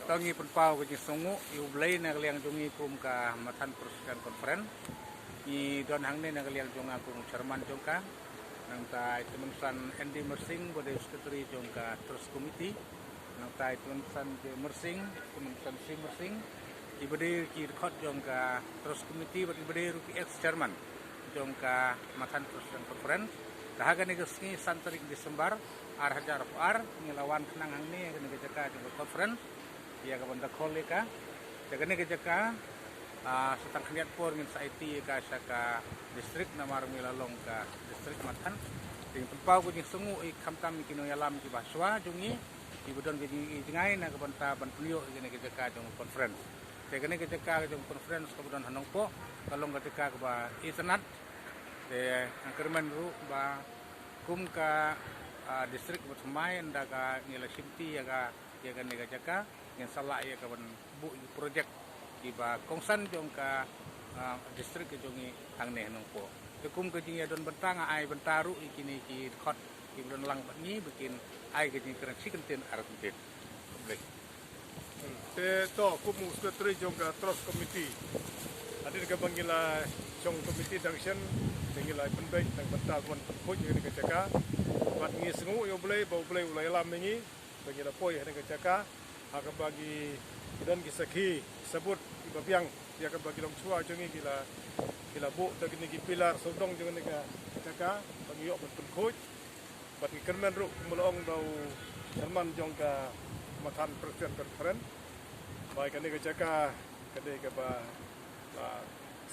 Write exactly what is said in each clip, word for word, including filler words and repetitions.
To ngi pynpaw ka jingsngewnguh ïa U Blei na ka liang jong ngi kum ka Mathan Presbyterian Conference. Ngi don hangne na ka liang jong nga kum u chairman jong ka. Nangta i Tymmen San Andy Mersing ba dei u secretary jong ka Trust Committee. Nangta i Tymmen San J Mersing, Tymmen San C Mersing. Kiba dei ki dkhot jong ka Trust Committee bad kiba dei ruh ki ex chairman jong ka Mathan Presbyterian Conference. Te ha kane ka sngi san tarik December ar hajar arphew ar ngi la wan khnang hangne ha kane ka jaka jong ka conference ïa ka ban da khol ïa ka. Te kane ka jaka, ah, sa tang khyndiat por ngin sa aiti ïa ka sha ka district namar ngi la long ka district Mathan. Te ngi pynpaw ka jingsngewnguh ïa khamtam ïa ki nongïalam kiba shuwa jong ngi kiba don ka jingïohi jngai na ka bynta ban pynïoh ïa kane ka jaka jong ka conference. Te kane ka jaka jong ka conference kaba don ha Nongpoh ka long ka jaka kaba itynnad. Te nga kyrmen ruh ba kum ka, ah, district ba thymmai ynda ka ngi la shimti ïa ka, ïa kane ka jaka ngin sa lah ïa ka ban buh ïa ki project kiba kongsan jong ka, ah, district ka jong ngi hangne ha Nongpoh. Te kum ka jingïadon bynta nga ai bynta ruh ïa kine ki dkhot kiba don lang bad ngi ba kin ai ka jingkren shi kyntien ar kyntien. Khublei. Te to kum u secretary jong ka Trust Committee, hadien kaba ngi la shong committee dang shen te ngi la pynbeit na ka bynta ban pynkhuid ïa kane ka jaka. Bad ngi sngewnguh ïa U Blei ba U Blei u la ïalam ïa ngi ba ngi la poi ha kane ka jaka ha kaba ki, ki don ki sakhi sabut kiba biang ïa kaba ki longshuwa jong ngi ki la, ki la buh da kine ki pillar sawdong jong kane ka jaka ba ngi ïoh ban pynkhuid. Bad ngi kyrmen ruh kumba la ong da u chairman jong ka Mathan Presbyterian Conference ba ïa kane ka jaka ka dei kaba la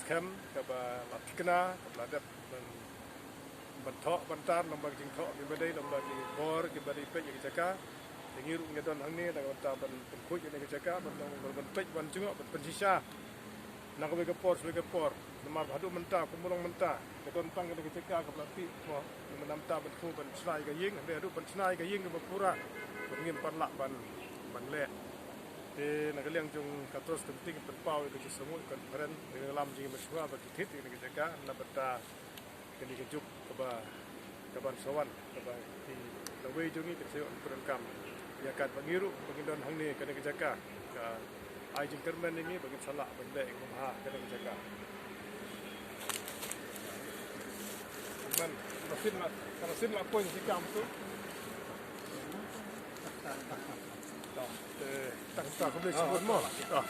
skhem, kaba la thikna, kaba la dep ban, ban thoh ban tar, lem bad ki jingthoh kiba dei, lem bad ki bor kiba dei peit ïa ka jaka. Te ngi ruh ngi don hangne na ka bynta ban pynkhuid ïa kane ka jaka, ban long, ban, ban peit ban jngoh, ban pynshisha na kawei ka por sha kawei ka por. Namar ba haduh mynta kumba long mynta ka don tang kane ka jaka kaba la tih, mo, mynta ban khu ban shna ïa ka ïing, hynrei haduh ban shna ïa ka ïing kaba pura ba ngim pat lah ban, ban leh. Te na ka liang jong ka Trust Committee ngi pynpaw ïa ka jingsngewnguh ïa ka conference, ïa ka lam jong ngi mynshuwa ba ki thied ïa kane ka jaka na bynta kane ka juk kaba, kaban sa wan, kaba ki lawei jong ngi kin sa ïoh ban pyndonkam ïa ka. Bad ngi ruh ba ngin don hangne kane ka jaka ka ai jingkyrmen ïa ngi ba ngin sa lah ban leh ïa ka bynta kane ka jaka. Man, ka machine la, ka machine la poi shi kam tu. To, eh, tak, tak, khublei shibun mo. To.